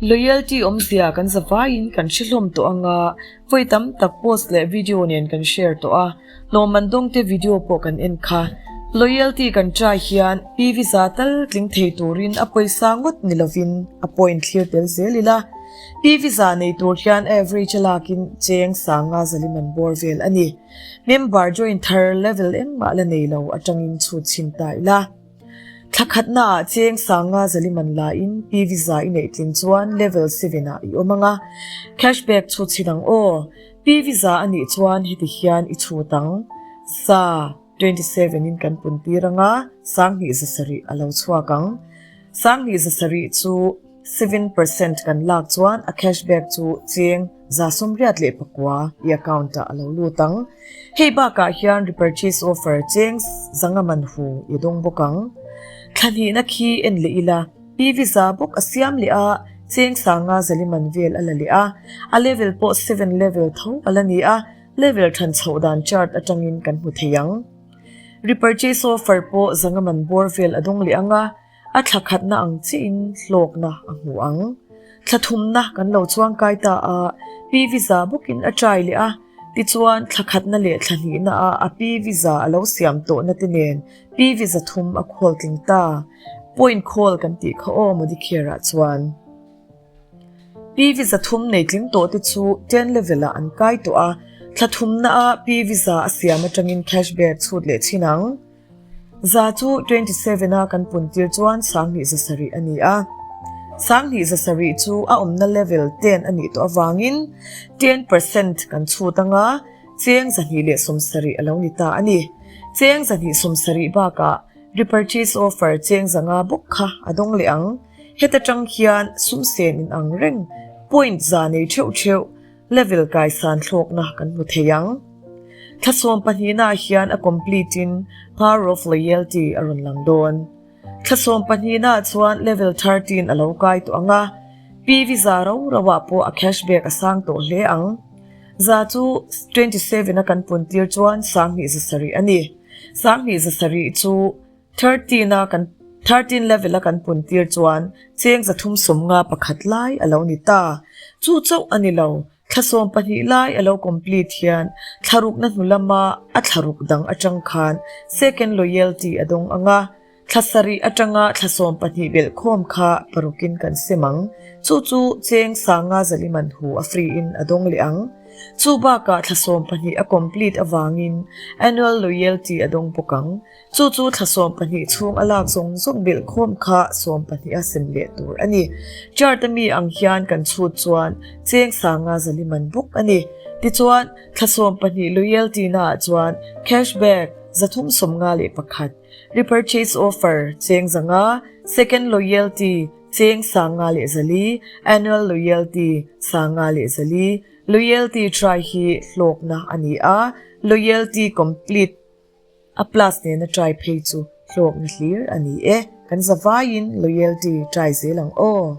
Loyalty awmzia kan zavaiin kan hre hlawm tawh anga vawi tam tak post leh video nen kan share tawh a, lawmman dawngte video pawh kan en kha. Loyalty kan try hian PV za tal tling thei turin a pawisa ngawt ni lovin a point thlir tel zel ila. PV za nei tur hian average a lakin cheng sanga zalim an bawr vel a ni. Member join thar level engmah la nei lo atangin chhut chhin ta ila. Thla khatnaah cheng sanga zalim an lain PV za i neih tling chuan level seven ah i awm ang a, cashback chhut chhin ang aw. PV za a nih chuan heti hian i chhut ang. Za 27 in kan pun tir ang a, sanghnih zasarih a lo chhuak ang. Sanghnih zasarih chu 7% kan lak chuan a cashback chu cheng 189 i account ah a lo lut ang. Hei bakah hian repurchase offer cheng zanga man hu i dawng bawk ang. Thla hnihna khi en leh ila, PV za bawk a siam leh a, cheng sanga zali man vel a la leh a, a level pawh seven level tho a la ni a, level than chhoh dan chart atangin kan hmu thei ang. Repurchase offer pawh zanga man bawr vel a dawng leh ang a, A thla khatna ang chiahin hlawkna a hmu ang. Thla thumna kan lo chuangkai ta a, Pi Viza bawkin a try leh a, tichuan thla khatna leh thla hnihna a a Pi Viza a lo siam tawhna te nen Pi Viza thum a khawl tling ta. Point khawl kan tih kha aw Modicare ah chuan. Pi Viza thum nei tling tawh te chu ten level ah an kai tawh a, thla thumna a Pi Viza a siam atangin cashback chhut leh thin ang. Za chu 27 a kan pun tir chuan 7,100 a ni a. 7,100 chu a awmna level 10 a nih tawh avangin 10% kan chhut anga cheng 270 a lo ni ta a ni. Cheng 270 bakah repurchase offer cheng zanga bawk kha a dawng leh ang. Heta tang hian sum sen inang reng point za nei theuh theuh Level kaisan thlawkna kan hmu thei ang. Thla sawm pahnihnaah hian a complete in Power of Loyalty a rawn lang dawn. Thla sawm pahnihnaah chuan level 13 a lo kai tawh ang a, PV za ro ro ah pawh a cashback a sang tawh hle ang. Za chu 27 a kan pun tir chuan sanghnih zasarih a ni. Sanghnih zasarih chu 13 a kan 13 level a kan pun tir chuan cheng 351 lai a lo ni ta. Chu chauh a ni lo, thla 12 lai a lo complete hian thlarukna hnu lama a thlaruk dang atang khan second loyalty a dawng ang a, thla sarih atanga thla 12 belhkhawm kha parukin kan sem ang. Chu chu cheng sanga zaliman hu a free in a dawng leh ang. Chu bakah thla 12 a complete avangin annual loyalty a dawng bawk ang. Chu chu thla 12 chhung a lak zawng zawng belhkhawm kha 12 a sem leh tur a ni. Chart a mi ang hian kan chhut chuan cheng sanga zali man bawk a ni. Tichuan, thla 12 loyalty naah chuan cashback 351, repurchase offer cheng zanga, second loyalty cheng sanga leh zali, annual loyalty sanga leh zali, loyalty try hi hlawkna a ni a, loyalty complete A plus nena try phei chu hlawkna hlir a ni e. Kan zavaiin loyalty try zel ang aw.